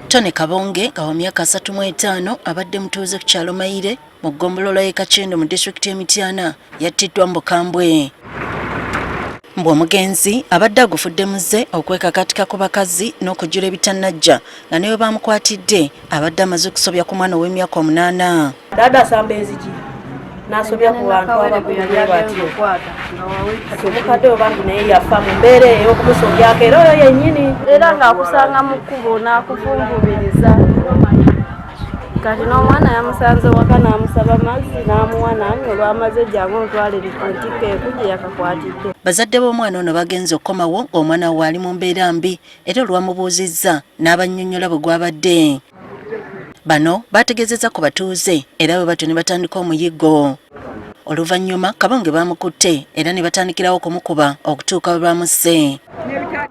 Tony Kabonge nga wa myaka 35 abadde mutuuze ku kyalo Mayire mu ggombolola y'e Kakyendo mu disitulikiti y'e Mityana yattiddwa mu bukambwe. Mbu omugenzi abadde agufudde muze okwekakatika ku bakazi n'okujjula ebitannajja nga ne we baamukwatidde abadde amaze okusobya ku mwana ow'emyaka omunaana. Dada asamba enzigi n'asobya ku bantu abakulu bwe batyo. Kati omukadde oyo bambi naye yafa mu mbeera eyo ey'okumusobyako era oyo yennyini. Era ng'akusanga mu kkubo n'akufunvubiriza. Kati n'omwana yamusanze waka n'amusaba mazzi n'amuwa n'anywa olwamaze jangu ontwale ku ntikko enku gye yakakwatidde. Bazadde b'omwana ono bagenze okukomawo ng'omwana we ali mu mbeera mbi era olwamubuuzizza n'abannyonnyola bwe gwabadde. Bano baategeezezza ku batuuze era bwe batyo ne batandika omuyiggo. Oluvannyuma Kabonge baamukutte era ne batandikirawo okumukuba okutuuka bwe baamusse.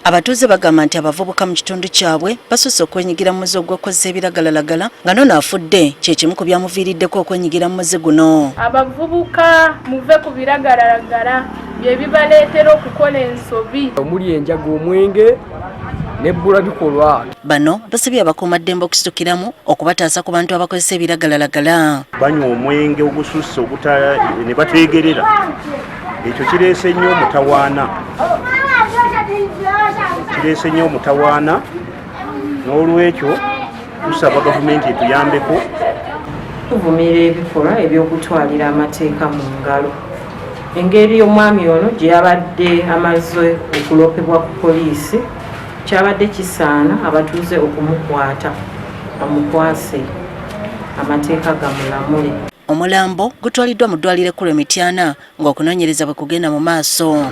Abatuuze bagamba nti abavubuka mu kitundu kyabwe basusse okwenyigira mu muze ogw'okukozesa ebiragalalagala nga n'ono afudde kye kimu ku byamuviiriddeko okwenyigira mu muze guno. Abavubuka muve ku biragalalagala bye bibaleetera okukola ensobi. Omuli enjaga, omwenge n'ebbula bikolwa. Bano basabye abakuumaddembe okusitukiramu okubataasa ku bantu abakozesa ebiragalalagala. Banywa omwenge ogususse oguta ne bateegerera, ekyo kireese nnyo omutawaana, kireese nnyo omutawaana. N'olwekyo tusaba gavumenti etuyambeko. Tuvumirira ebikolwa eby'okutwalira amateeka mu ngalo. Engeri omwami ono gye yabadde amaze okuloopebwa ku poliisi, kyabadde kisaana abatuuze okumukwata bamukwase amateeka gamulamule. Omulambo gutwaliddwa mu ddwaliro ekkulu e Mityana ng'okunoonyereza bwe kugenda mu maaso.